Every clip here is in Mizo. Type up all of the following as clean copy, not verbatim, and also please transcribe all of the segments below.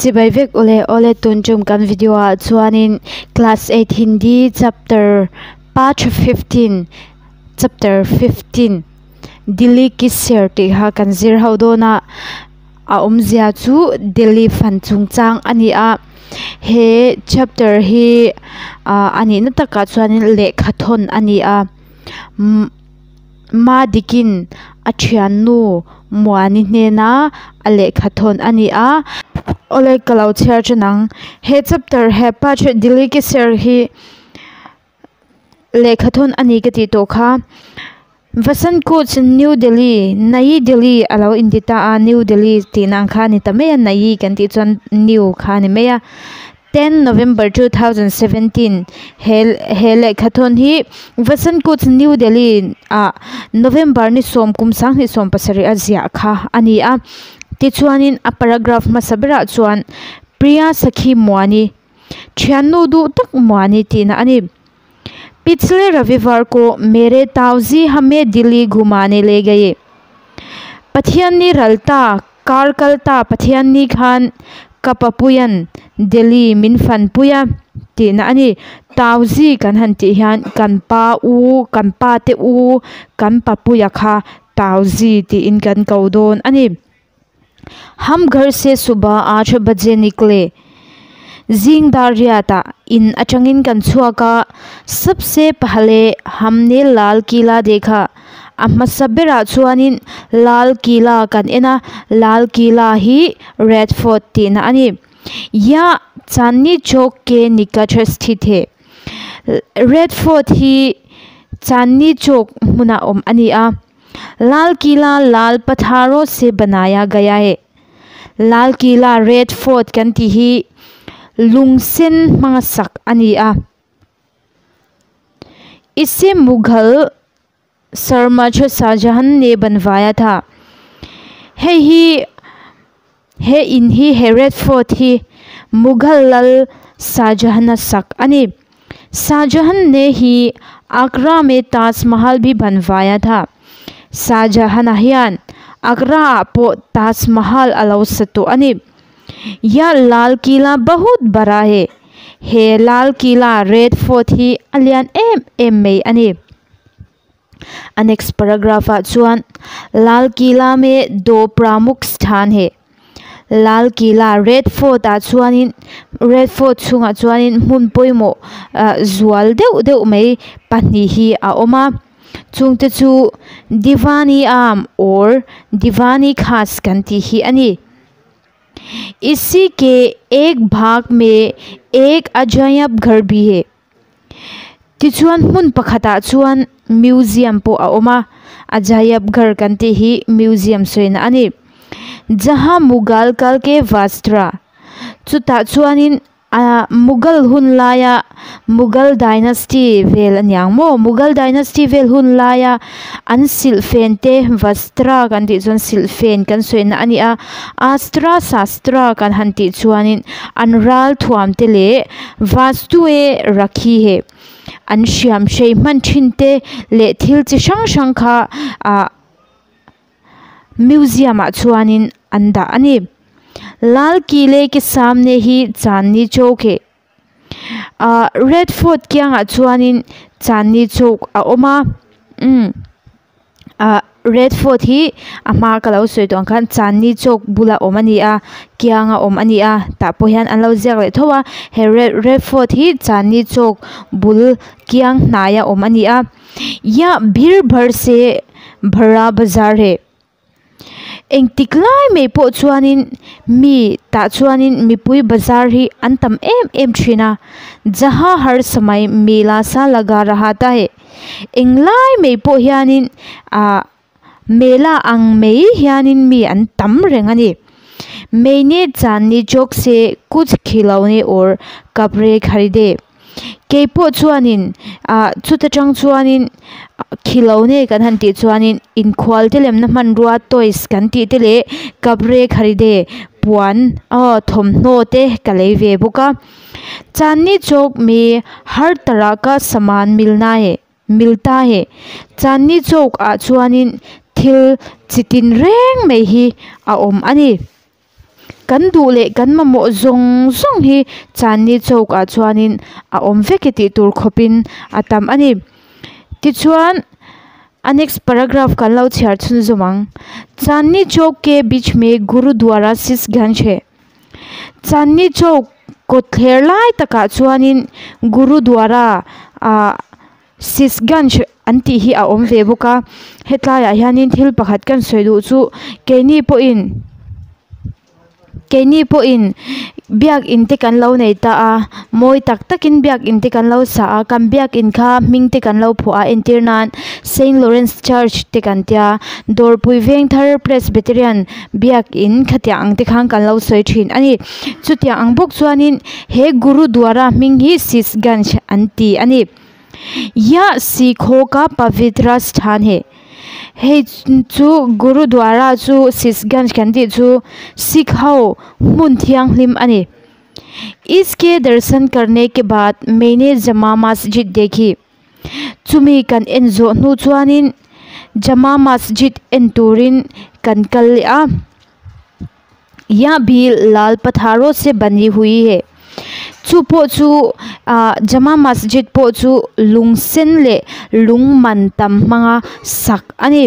Chibai vek ule awle tun tum kan video ah chuanin class 8 Hindi chapter part 15 chapter 15 Delhi ki sair tih kha kan zir ho dawn a a awmzia chu Delhi fan chungchang a ni a he chapter hi ah a nihna takah chuanin lehkha thawn a ni a umm Madikin a thiannu Muani hnena a lehkha thawn a ni a awle ka lo chhiar thin ang he chapter hepa Delhi ki sair hi lehkha thawn a ni ka tih tawh kha Vasant Kunj New Delhi Nayi Delhi a lo inti ta a New Delhi tih nan kha a ni ta mai a Nayi kan tih chuan new kha a ni mai a ten November 2017 he he lehkha thawn hi Vasant Kunj New Delhi ah November ni sawm kum sanghnih sawm pasarih a ziah kha a ni a tichuanin a paragraph hmasa berah chuan Priya Sakhi Muani thiannu duh tak Muani tihna a ni. पिछले रविवार को मेरे ताऊजी हमें दिल्ली घुमाने ले गए Pathianni ralta kar kalta Pathianni khan ka papuian Delhi min fanpui a tihna a ni tauzi kan han tih hian kan pa u kan pa te u kan papuia kha tauzi tiin kan ko dawn a ni ham ghar se subah aath baje nikle zing dar riat ah in atangin kan chhuak a sabse pahle hamne lal kila dekha a hmasa berah chuanin lal kila kan en a lal kila hi red fort tihna a ni yah chandni chowk ke nikat sthit hai red fort hi chandni chowk hmunah awm a ni a lal kila lal patharo se banaya gaya hai lal kila red fort kan tih hi lung sen hmanga sak a ni a ise mughal sarmaj shahjahan ne banwaya tha hei hi he in hi he red fort hi mughal lal shahjahan a sak a ni shahjahan ne hi agra me taj mahal bhi banwaya tha shahjahan a hian agra ah pawh taj mahal a lo sa tawh a ni yah lal kila bahut bara hai he lal kila red fort hi a lian em em mai a ni a next paragraph ah chuan lal kila me do pramukh sthan hai lal kila red fort ah chuanin red fort chhungah chuanin hmun pawimawh ah zual deuh deuh mai pahnih hi a awm a chungte chu diwani am or diwani khas kan tih hi a ni इसी के एक भाग में एक अजायब घर भी है tichuan hmun pakhatah chuan museum pawh a awm a ajayab ghar kan tih hi museum sawina a ni jaha mughal kal ke vastra chutah chuanin ah mughal hun laia mughal dynasty vel a niang maw mughal dynasty vel hun laia an silh fen te vastra kan tih chuan silh fen kan sawina a ni a astra sastra kan han tih chuanin an ral thuam te leh vastu e rakhi he an hriam hrei hman thin te leh thil chi hrang hrang kha ah museum ah chuanin an dah a ni lal kile ke samne hi chandni chowk hai ah red fort kiangah chuanin chandni chowk a awm a umm ah red fort hi a hma ka lo sawi tawh ang khan chandni chowk bula awm a ni a kianga awm a ni a tah pawh hian an lo ziak leh tho a he red red fort hi chandni chowk bul kiang hnaia awm a ni a yah bhir bhar se bhara bazar hai engtik lai mai pawh chuanin mi tah chuanin mipui bazar hi an tam em em thin a jaha har samai mela sa laga rahata hai eng lai mai pawh hianin ah mela ang mai hianin mi an tam reng a ni maine chandni chowk se kuch khilone or kapre kharide keipawh chuanin ah chuta tang chuanin khilone kan han tih chuanin inkhual te lemna hmanrua toys kan tih te leh kapre kharide puan aw thawmhnaw te ka lei ve bawk a chandni chowk me har tarah ka saman milna hai milta hai chandni chowk ah chuanin thil chitin reng mai hi a awm a ni. Kan duh leh kan mamawh zawng zawng hi Chandni Chowk ah chuanin a awm vek e tih tur khawpin a tam a ni. Tichuan a next paragraph kan lo chhiar chhunzawm ang. Chandni Chowk ke beach me Gurudwara Sisganj he. Chandni Chowk kawt thler lai takah chuanin Gurudwara ah Sisganj an tih hi a awm ve bawk a hetlaiah hianin thil pakhat kan sawi duh chu keini pawhin keini pawhin biakin te kan lo nei ta a mawi tak takin biakin te kan lo sa a kan biakin kha hming te kan lo phuah a entir nan Saint Lawrence church te kan tia Dawrpui Vengthar Presbyterian biakin khatiang ang te khan kan lo sawi thin a ni chutiang ang bawk chuanin he Gurudwara hming hi Sisganj an ti a ni. Yah Sikho ka pavitra sthan hai hei chu Gurudwara chu Sisganj kan tih chu Sikh ho hmun thianghlim a ni. Iske darshan karne ke baad maine Jama Masjid dekhi chumi kan en zawh hnu chuanin Jama Masjid en turin kan kal leh a. Yah bhi lal patharo se bani hui hai chu pawh chu ah Jama Masjid pawh chu lung sen leh lung man tam hmanga sak a ni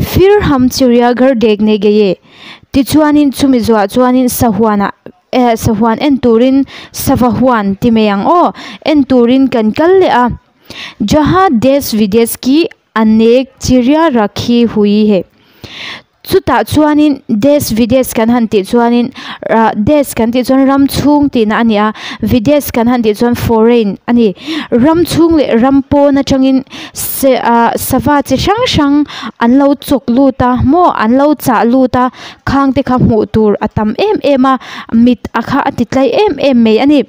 fir ham chiriya ghar dekhne gaye tichuanin chumi zawhah chuanin sahuanah eh sahuan en turin sava huan ti mai ang aw en turin kan kal leh a jaha desh videsh ki anek chiriya rakhi hui hai. Chutah chuanin desh videsh kan han tih chuanin ah desh kan tih chuan ram chhung tihna a ni a videsh kan han tih chuan foreign a ni ram chhung leh ram pawn atangin se ah sava chi hrang hrang an lo chawk lut a maw an lo chah lut a khang te kha hmuh tur a tam em em a mit a kha a ti tlai em em mai a ni.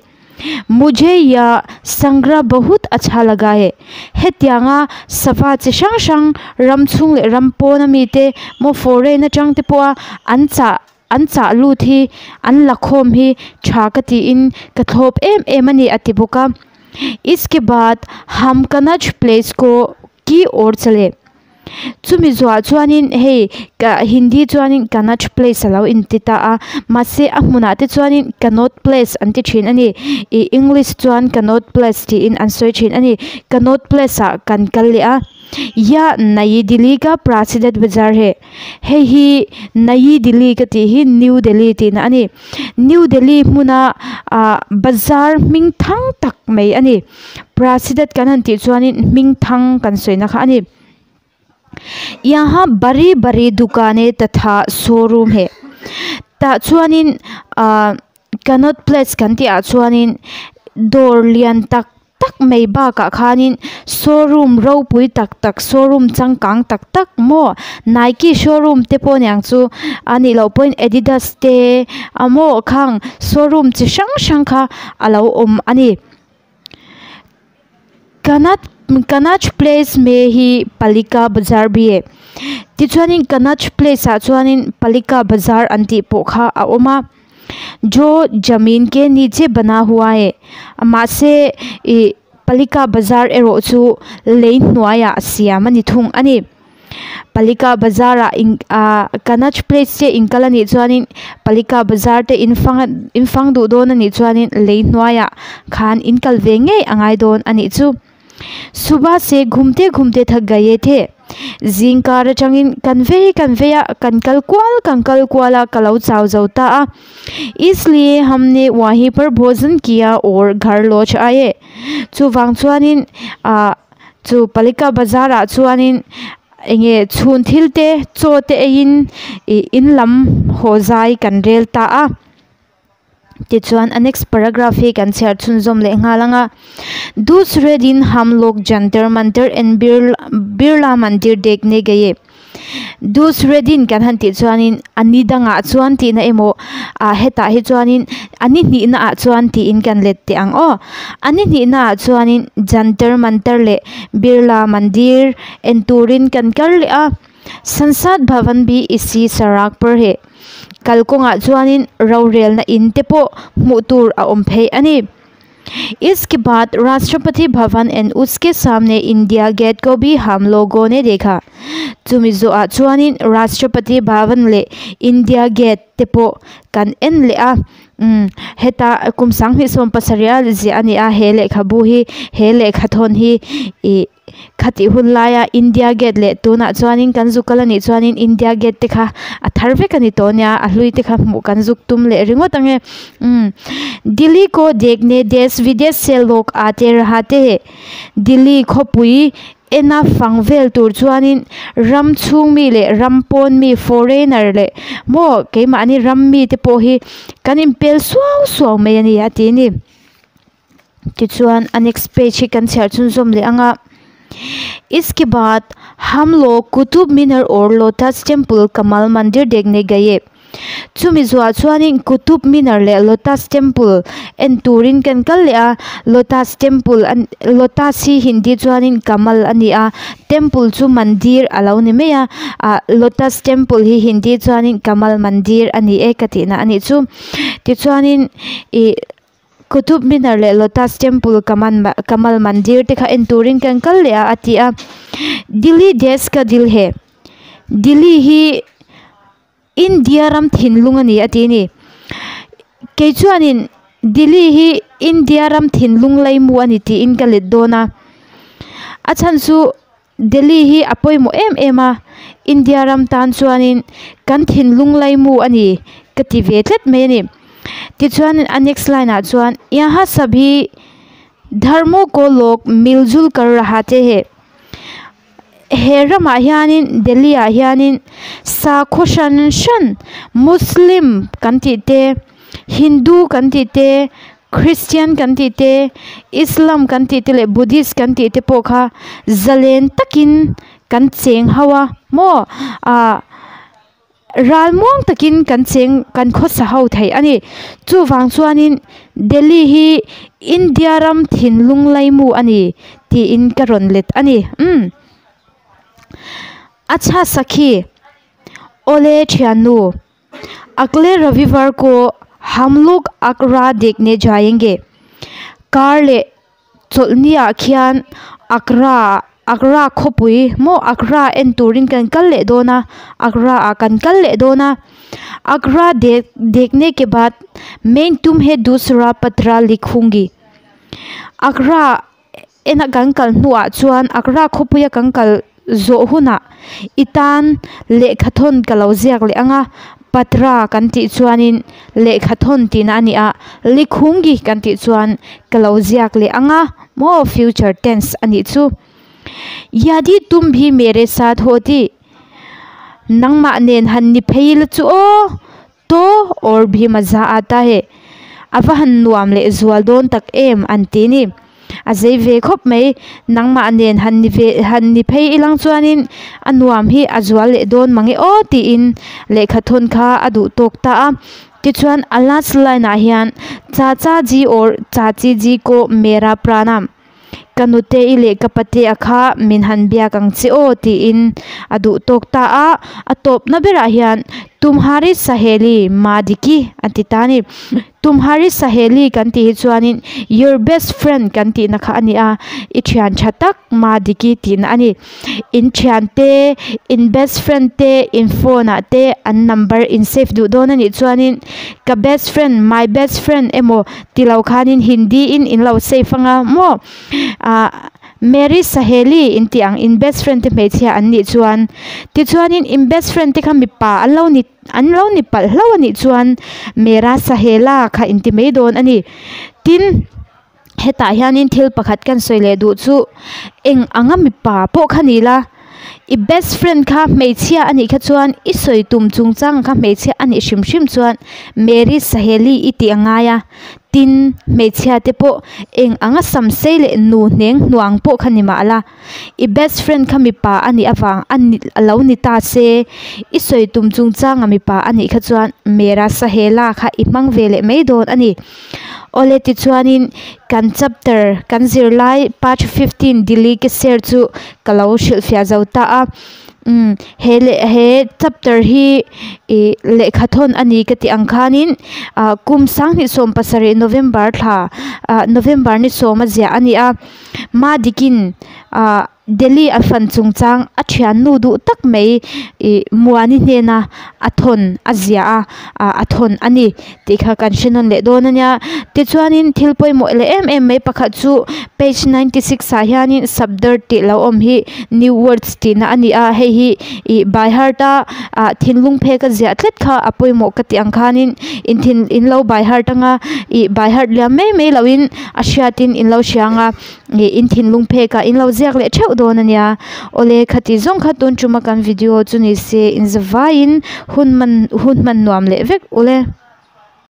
Mujhe yah sangra bahut acha laga hai hetianga sava chi hrang hrang ram chhung leh ram pawn ami te maw foreign atang te pawha an chah an chah lut hi an la khawm hi tha ka tiin ka thlawp em em a ni a ti bawk a iske baad hum kanach place ko ki or chale. Chumi zuah chuanin hei kah hindi chuanin Kanach place alo inti ta a mahse a hmunah te chuanin Connaught place an ti thin a ni ih english chuan Connaught place tiin an sawi thin a ni Connaught place ah kan kal leh a yah Nayi Delhi ka Prasidat bazar he hei hi Nayi Delhi ka tih hi New Delhi tihna a ni New Delhi hmuna ah bazar hming thang tak mai a ni Prasidat kan han tih chuanin hming thang kan sawina kha a ni. Yaha bari bari dukane tatha showroom he tah chuanin ah Connaught place kan tih ah chuanin dawr lian tak tak mai bakah khanin showroom ropui tak tak showroom changkang tak tak maw Nike showroom te pawh aniang chu a nih loh pawhin Adidas te a maw khang showroom chi hrang hrang kha a lo awm a ni. Kanat Kanach place me hi Palika bazar bi e tichuanin Kanach place ah chuanin Palika bazar an tih pawh kha a awm a jo jamin ke niche bana hua e mahse ih Palika bazar erawh chu lei hnuaiah siam a ni thung a ni. Palika bazar ah in ah Kanach place te in kal anih chuanin Palika bazar te in fang in fang duh dawn anih chuanin lei hnuaiah khan in kal ve ngei a ngai dawn anih chu. Subah se ghumte ghumte thak gaye the zingkar atangin kan vei kan vei a kan kal kual kan kal kual a ka lo chau zo ta a isliye hamne wahi par bhojan kiya aur ghar lawch aaye chuvang chuanin ah Chu Palika bazar ah chuanin enge chhun thil te chaw te eiin ih in lam haw zai kan rel ta a tichuan a next paragraph hi kan chhiar chhunzawm leh nghal ang a dusre din ham log jantar mantar and birla mandir dekhne gaye. Dusre din kan han tih chuanin a ni dangah chuan tihna emaw ah hetah hi chuanin a ni hnihna ah chuan tiin kan let teh ang aw. A ni hnihna ah chuanin Jantar Mantar leh Birla Mandir en turin kan kal leh a, Sansad Bhavan bi isi sarak par he kalkawngah chuanin rorelna in te pawh hmuh tur a awm phei a ni. इसके बाद राष्ट्रपति भवन एंड उसके सामने India gate को भी हम लोगों ने देखा chumi zawhah chuanin Rashtrapati Bhavan leh India Gate te pawh kan en leh a umm hetah kum sanghnih sawm pasarih a ziah a ni a he lehkhabu hi he lehkha thawn hi ih khatih hun laia India Gate leh tunah chuanin kan zuk kal a nih chuanin India Gate te kha a thar vek a ni tawh ania a hlui te kha hmuh kan zuk tum leh ringawt ang e umm Delhi ko dekhne desh videsh se log aate rahate hai Delhi khawpui ena fang vel tur chuanin ram chhung mi leh ram pawn mi foreigner leh maw keimahni ram mi te pawh hi kan inpel suau suau mai a ni a ti a ni. Tichuan a next page hi kan chhiar chhunzawm leh ang a Iske baad hum log Qutub Minar aur Lotus Temple Kamal Mandir dekhne gaye. Chumi zuah chuanin Qutub Minar leh Lotus Temple en turin kan kal leh a, Lotus Temple a Lotus hi Hindi chuanin Kamal a ni a, Temple chu Mandir a lo ni mai a, ah Lotus Temple hi Hindi chuanin Kamal Mandir a ni e ka tihna a nih chu. Tichuanin ih Qutub Minar leh Lotus Temple Kaman Kamal Mandir te kha en turin kan kal leh a a ti a. Dilli Desh ka dil he Dilli hi India ram thinlung a ni a ti a ni. Kei chuanin Delhi hi India ram thinlung laimu a ni tiin ka let dawn a. A chhan chu Delhi hi a pawimawh em em a, India ram tan chuanin kan thinlung laimu a ni ka ti ve tlat mai a ni. Tichuan a next line ah chuan Yaha sabhi dharmo ko log miljul kar rahate hai. He ramah hianin Delhi ah hianin sakhaw hran hran Muslim kan tih te Hindu kan tih te Christian kan tih te Islam kan tih te leh Buddhist kan tih te pawh kha zalen takin kan cheng ho a maw ah Ral muang takin kan cheng kan khawsa ho thei a ni. Chuvang chuanin Delhi hi India ram thinlung laimu a ni tiin ka rawn let a ni. Umm. Acha Sakhi, Awle thiannu, Agle Ravivar ko hum log Agra dekhne jayenge. Kar leh Chawlhniah khian Agra Agra khawpui maw Agra en turin kan kal leh dawn a, Agra ah kan kal leh dawn a. Agra dek dekhne ke baad main tumhe dusra patra likhungi. Agra ena kan kal hnuah chuan Agra khawpuia kan kal zawh hunah i tan lehkha thawn ka lo ziak leh ang a, patra kan tih chuanin lehkha thawn tihna a ni a, likhungi kan tih chuan ka lo ziak leh ang a maw future tense a nih chu. Yadi tum bhi mere saath hoti nangmah nen han ni phei la chu aw to aur bhi maza aata hai a va han nuam leh zual dawn tak em an ti ni. A zei ve khawp mai, nangmah nen han ni ve han ni phei ilang chuanin a nuam hi a zual leh dawn mang e aw tiin lehkha thawn kha a duh tawk ta a. Tichuan a last line ah hian Chacha ji or Chachi ji ko mera pranam, ka nute i leh ka pate a kha min han biak ang che aw tiin a duh tawk ta a. A tawpna berah hian Tumhari Saheli Madiki a ti ta a ni. Tumhari Saheli kan tih hi chuanin your best friend kan tihna kha a ni a, i thian tha tak Madiki tihna a ni. In thian te, in best friend te, in phone ah te an number in save duh dawn a nih chuanin ka best friend, my best friend emaw ti lo khanin Hindi in in lo save anga maw ah Mary Saheli in tih ang in best friend te hmeichhia an nih chuan tichuanin in best friend te kha mipa an lo ni. An lo ni palh hlauh a nih chuan Mera Sahela kha inti mai dawn a ni. Tin, hetah hianin thil pakhat kan sawi leh duh chu eng anga mipa pawh kha ni la, i best friend kha hmeichhia a nih kha chuan i sawi tum chungchang kha hmeichhia a nih hrim hrim chuan Meri Saheli i tih a ngai a. Tin, hmeichhia te pawh eng anga sam sei leh nu hneng hnuang pawh kha ni mah la, I best friend kha mipa a nih avang a ni a lo ni ta se, i sawi tum chungchanga mipa a nih kha chuan Mera Sahela kha i hmang ve leh mai dawn a ni. Awle tichuanin kan chapter kan zirlai part 15 Delhi ke share chu ka lo hrilhfiah zo ta a. Umm he leh he chapter hi ih lehkha thawn a ni ka tih ang khanin ah kum sanghnih 70 November thla ah November ni sawma ziah a ni a Madikin ah Delhi a fan chungchang a thiannu duh tak mai ih Muani hnena a thawn a ziah a ah a thawn a ni tih kha kan hre nawn leh dawn a nia tichuanin thil pawimawh leh em em mai pakhat chu page 96 ah hianin subdar tih lo awm hi new words tihna a ni a hei hi ih by heart a ah thinlung phek a ziah tlat kha a pawimawh ka tih ang khanin in thin in lo by heart anga ih by heart liam mai mai loin a hriatin in lo hria anga ih in thinlung phek ah in lo ziak leh theuh dawn a nia awle khati zawng kha tun tuma kan video chu ni se in zavaiin hun man hun hman nuam leh vek ule.